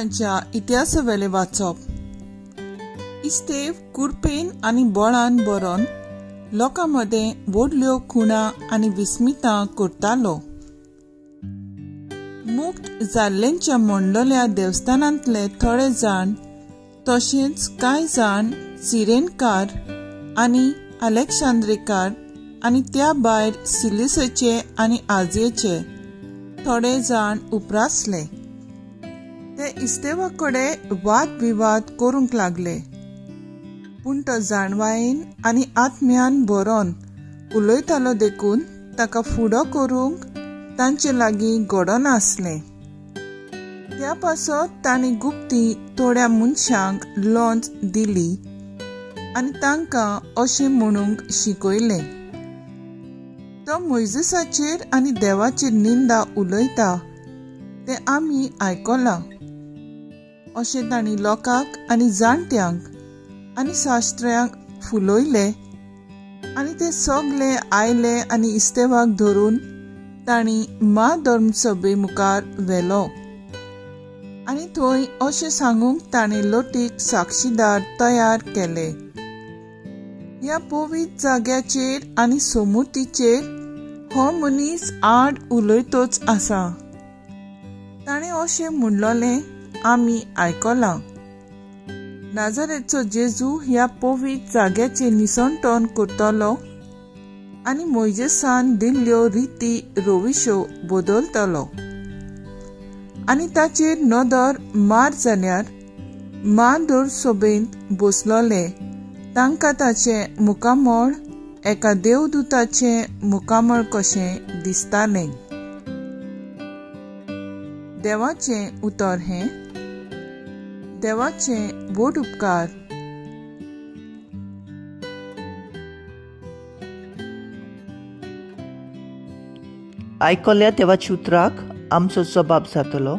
प्रेरितांच्या इतिहासावेलें वाचप. इस्तेव कुरपेन आनी बळान बरोवन लोकां मदें व्हडल्यो खुणा आनी विस्मितां करतालो. मुक्त जाल्ल्यांच्या मंडल्या देवस्थानांतले थोडे जाण तशेंच कांय जाण सिरेनकार आनी अलेक्सांद्रेकार आनी त्या भायर सिलिसेचे आनी आजयेचे थोडे जाण उपरासले. ते इस्तेवा कडेन वाद विवाद करूंक लागले, पूण तो जाणवायेन आनी आत्म्यान बरोवन उलयतालो देखून ताका फुडो करूंक तांचे लागीं घडनासलें. त्या पासत तांणी गुप्ती थोड्या मनशांक लोंच दिली आनी तांकां अशें म्हणूंक शिकयलें, तो मोयजेसाचेर आनी देवाचेर निंदा उलयता तें आमी आयकलां. अशें तांणी लोकांक आनी जाणट्यांक आनी शास्त्र्यांक फुलयले आनी ते सगले आयले आनी इस्तेवाक धरून तांणी म्हाधर्मसभे मुखार व्हेलो आनी थंय अशें सांगूंक ताणें लोटीक साक्षीदार तयार केले. ह्या पवित्र जाग्याचेर आनी सोमुर्तीचेर हो मनीस आड उलयतोच आसा. ताणें अशें म्हणलोलें आमी आयकलां, नाजारेचो जेजू ह्या पवित्र जाग्याचेर निसणटण करतलो आनी मोयजेसान दिल्ल्यो रिती रोविश्यो बदलतलो आनी ताचेर नदर मार जाल्यार म्हाधर्मसभेंत बसलोले तांकां ताचें मुखामळ एका देवदूताचें मुखामळ कशें दिसतालें. देवाचें उतर हें. देवाचें व्हड उपकार. आयकल्या देवाच्या उतराक आमचो जबाब जातलो,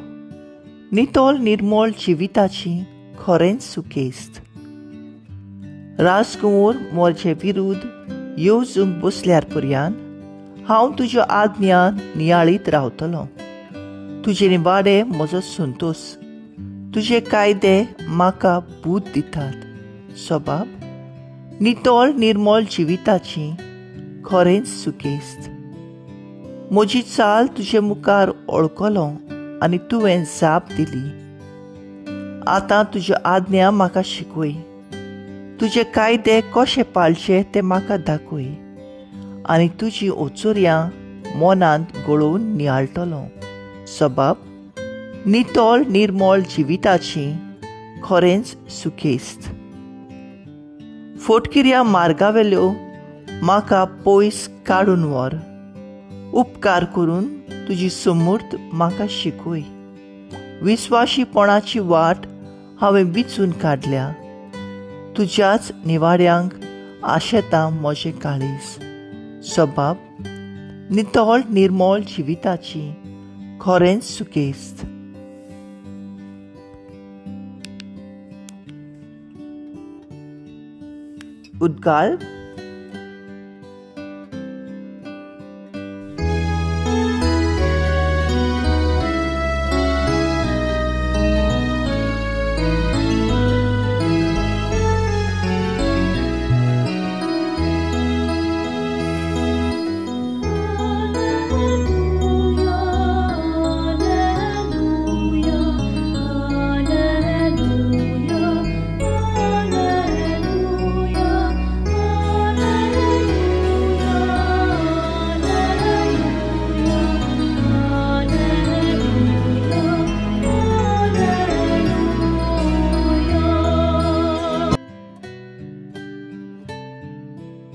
नितळ निर्मळ जिविताची खरेंच सुकेस्त. राजकुंवर म्हजे विरुद्ध येवजूंक बसल्यार पर्यान हांव तुज्यो आज्ञा नियाळीत रावतलो. तुजे निवाडे म्हजो संतोश, तुजे कायदे म्हाका बूद दितात. सबाब, नितळ निर्मळ जिविताची खरेंच सुकेस्त. म्हजी चाल तुजे मुखार ओळखलो आनी तुवें जाप दिली. आतां तुज्यो आज्ञा म्हाका शिकय, तुजे कायदे कशे पाळचे ते म्हाका दाखय आनी तुजी ओचोर्यां मनांत गळोवन नियाळटलो. सबाब, नितळ निर्मळ जिविताची खरेंच सुकेस्त. फोटकिऱ्या मार्गावेल्यो म्हाका पयस काडून व्हर, उपकार करून तुजी समूर्त म्हाका शिकय. विस्वाशीपणाची वाट हांवें विचून काडल्या, तुज्याच निवाड्यांक आशेता म्हजें काळीज. सबाब, नितळ निर्मळ जिविताची खरेंच सुकेस्त. उद्गाल.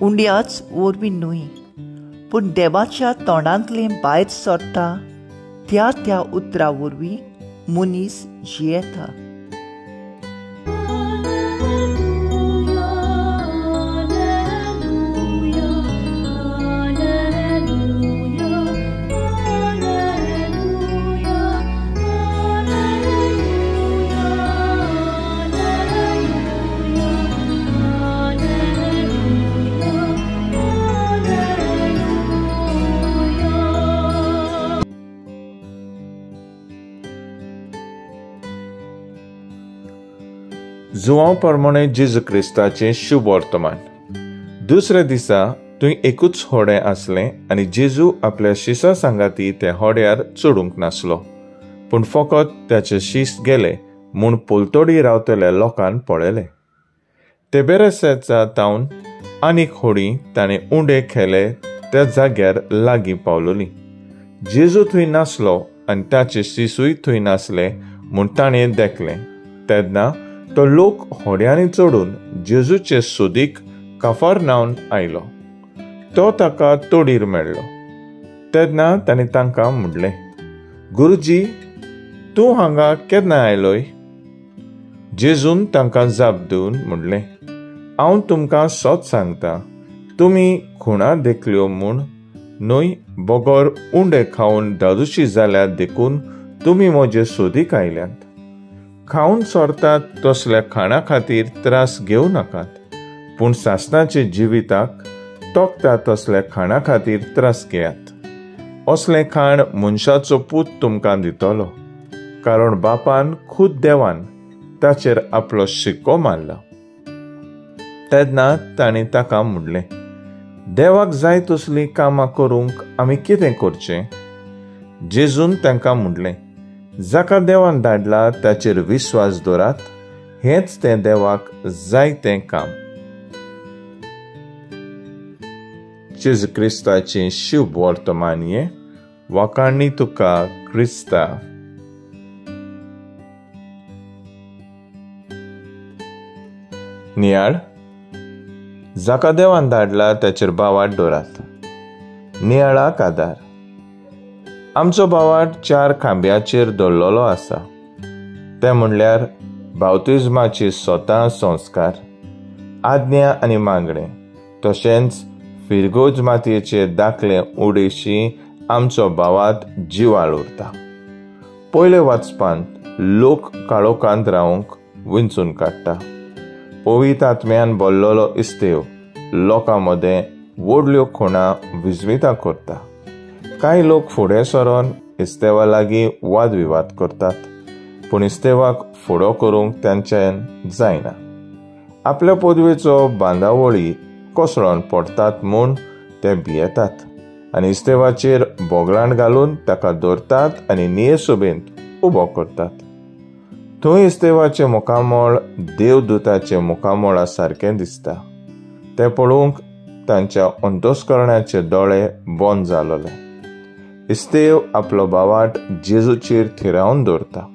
उंड्याच वरवीं न्हय, पूण देवाच्या तोंडांतलें भायर सरता त्या त्या उतरा वरवीं मनीस जियेता. जुवांव प्रमाणे जेजू क्रिस्ताचें शुभ वर्तमान. दुसऱ्या दिसा थंय एकूच होडें आसलें आनी जेजू आपल्या शिसा सांगाती त्या होड्यार चडूंक नासलो, पूण फकत ताचे शीस गेले म्हूण पलतडी रावतल्या लोकान पळयलें. ते बेरेसाचा तावन आनीक होडी ताणें उंडे खेले त्या जाग्यार लागीं पावलोली. जेजू थंय नासलो आनी ताचे शिसूय थंय नासले म्हूण ताणें देखलें. तेन्ना तो लोक होड्यांनी चडून जेजूचे सोदीक काफरनावन आयलो. तो ताका तोडीर मेळ्ळो. तेन्ना ताणें तांकां म्हणलें, गुरुजी, तूं हांगा केन्ना आयलोय? जेजून तांकां जाप दिवन म्हणलें, हांव तुमकां सत सांगता, तुमी खुणा देखल्यो म्हूण न्हय, बगर उंडे खावन धादोशी जाल्यात देखून तुमी म्हजे सोदीक आयल्यात. खावन सोरतात तसल्या खाणा खातीर त्रास घेवं नाकात, पूण सासणाचे जिविताक तोखता तसल्या खाणा खातीर त्रास घेयात. असलें खाण मनशाचो पूत तुमकां दितलो, कारण बापान खूद देवान ताचेर आपलो शिक्को मारला. तेन्ना ताणें ताका म्हणलें, देवाक जाय तसलीं कामां करूंक आमी कितें करचें? जेजून तांकां म्हणलें, जाका देवान धाडला ताचेर विस्वास दवरात, हेंच तें देवाक जाय तें काम. जेजू क्रिस्ताचें शुभ वर्तमान हें. वाखाणी तुका क्रिस्ता. नियाळ. जाका देवान धाडला ताचेर भावार्थ दवरात. नियाळाक आदार. आमचो भावार्थ 4 खांब्याचेर दवरलेलो आसा. ते म्हणल्यार बाप्तिज्माची स्वता संस्कार, आज्ञा आनी मागणें, तशेंच फिरगोज मातयेचे दाखले उडेशी आमचो भावार्थ जिवाळ उरता. पयले वाचपांत लोक काळोखांत रावंक विंचून काडटा. पवित्र आत्म्यान भरलेलो इस्तेव लोकां मदें व्हडल्यो खुणा विजमितां करता. कांय लोक फुडें सरोन इस्तेवा लागीं वादविवाद करतात, पूण इस्तेवाक फुडो करूंक तांच्यान जायना. आपल्या पदवेचो बांदावळी कोसळोन पडटात म्हूण ते भियेतात आनी इस्तेवाचेर बोगलांड घालून ताका दवरतात आनी नियेसोबेंत उबो करतात. थंय इस्तेवाचें मुखामळ देवदूताचें मुखामळा सारकें दिसता. तें पळोवंक तांच्या अंतस्करणाचे दोळे बंद जालोले. इस्तेव आपलो भावार्थ जेजूचेर थिरावन दवरता.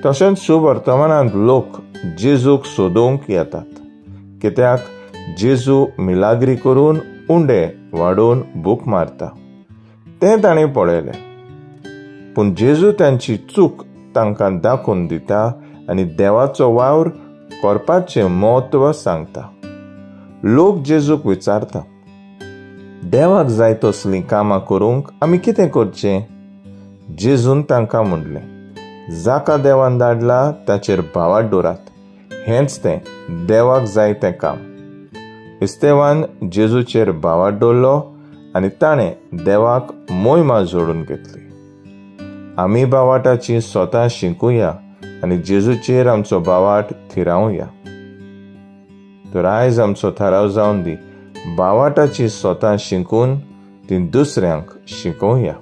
तशेंच सुवर्तमानांत लोक जेजूक सोदूंक येतात, कित्याक जेजू मिलाग्री करून उंडे वाडोवन भूक मारता तें ताणें पळयलें. पूण जेजू तांची चूक तांकां दाखोवन दिता आनी देवाचो वावर करपाचें म्हत्व सांगता. लोक जेजूक विचारता, देवाक जाय तसलीं कामां करूंक आमी कितें करचें? जेजून तांकां म्हणलें, जाका देवान धाडला ताचेर भावार्थ दवरात, हेंच तें देवाक जाय तें काम. इस्तेवान जेजूचेर भावार्थ दवरलो आनी ताणें देवाक मोहिमा जोडून घेतली. आमी भावार्थाची स्वता शिकूया आनी जेजूचेर आमचो भावार्थ थिरावया. तर आयज आमचो थाराव जावन दी, भावार्थाची स्वता शिकून ती दुसऱ्यांक शिकोवया.